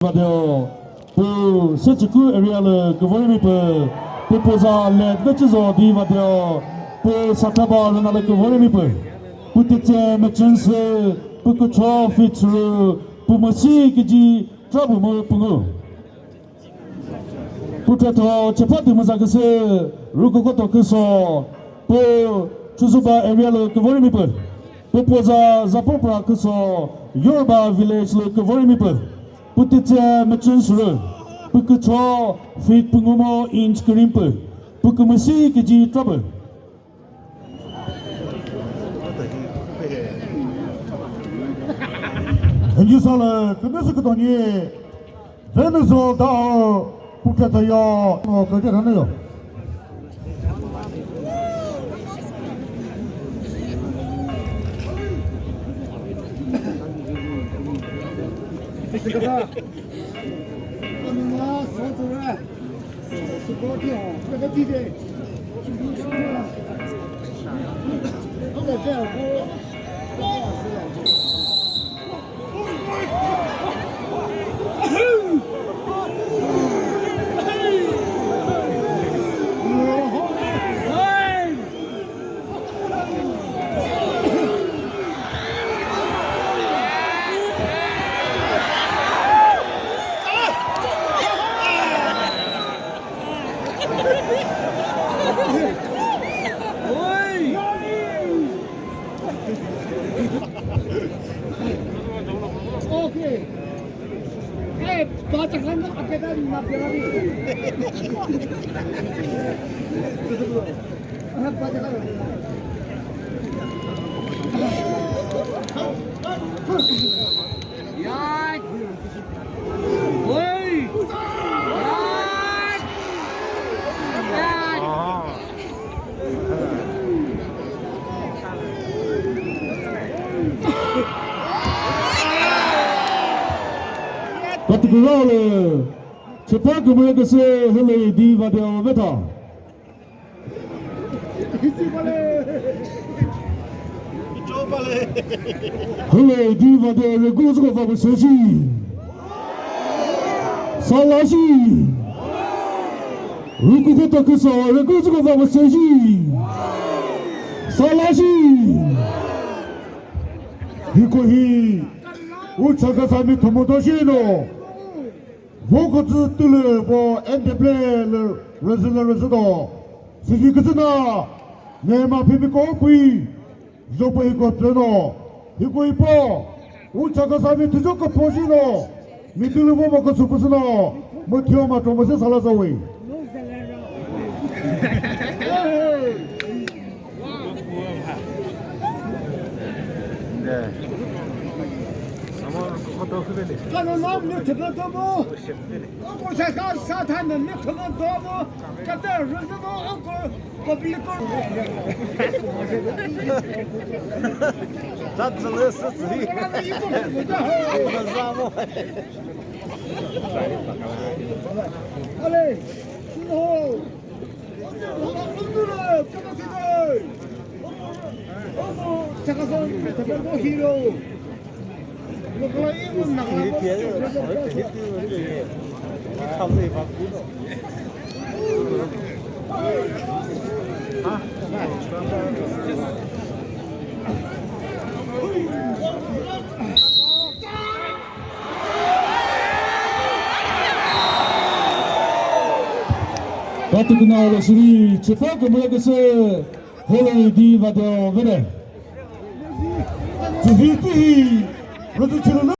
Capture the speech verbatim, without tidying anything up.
Vadeo, pu Sechukü area lü küvori mi pü, pu Poza Led Vechizo di Vadeo, pu Sathaba rüna lü küvori mi pü, pu Tetse Mechensü, pu Kucho Fitsuru, pu Masi Kiji Trabu mu pungu. Pu Tretho Chepha di Muzaküsü, Rukukoto Küso, pu Chuzuba area lü küvori mi pü. Pu Poza Zapopra Küso, Yoruba Village lü küvori mi pü. Pu Tetse Mechensü rü. Pu Kucho feet pungu mu inch küri mi pü. Pu Kümüsi kg trapü. Thank you, sir. Kümüsi kütoni. Venezuela da pu Tretho yo, no, kete thana yo. Okay. Eh, bacakan na, akedan na berani. Ah, bacakan. Ya. Oi. Ya. Ya. Katiküra le, Chepha kümüre küsü hülü di Vadeo veta. Hülü di Vadeo regu züko va pü seji. Salashi. Rukukoto Küso, regu züko va pü seji. Salashi. Hiko hi, u Chakhesangmi thümo do shi no. Vo kütsü tülü vo N W A lü rüzü lü rüzü do. Sisi kütsü na, ne ma phimiko pui. Jopo hiko tsüno, hiko ipo, u Chakhesangmi thüzho küpho shi no, mi tülü vo mo küsü püsü no, mu thio ma tro mo se sala sa we. Kano nam ni thüpü tomo, o ko sa ka sa tha ni ni thüpü tomo, kate rüzü no o ko. Public. Tat zalesi zui. Zamo. Ale. Sino. Hero. Katiküna lü shiri, Chepha kümüre küsü, Hülü di Vadeo vene. Tsühi tsühi, rüzü chilülü.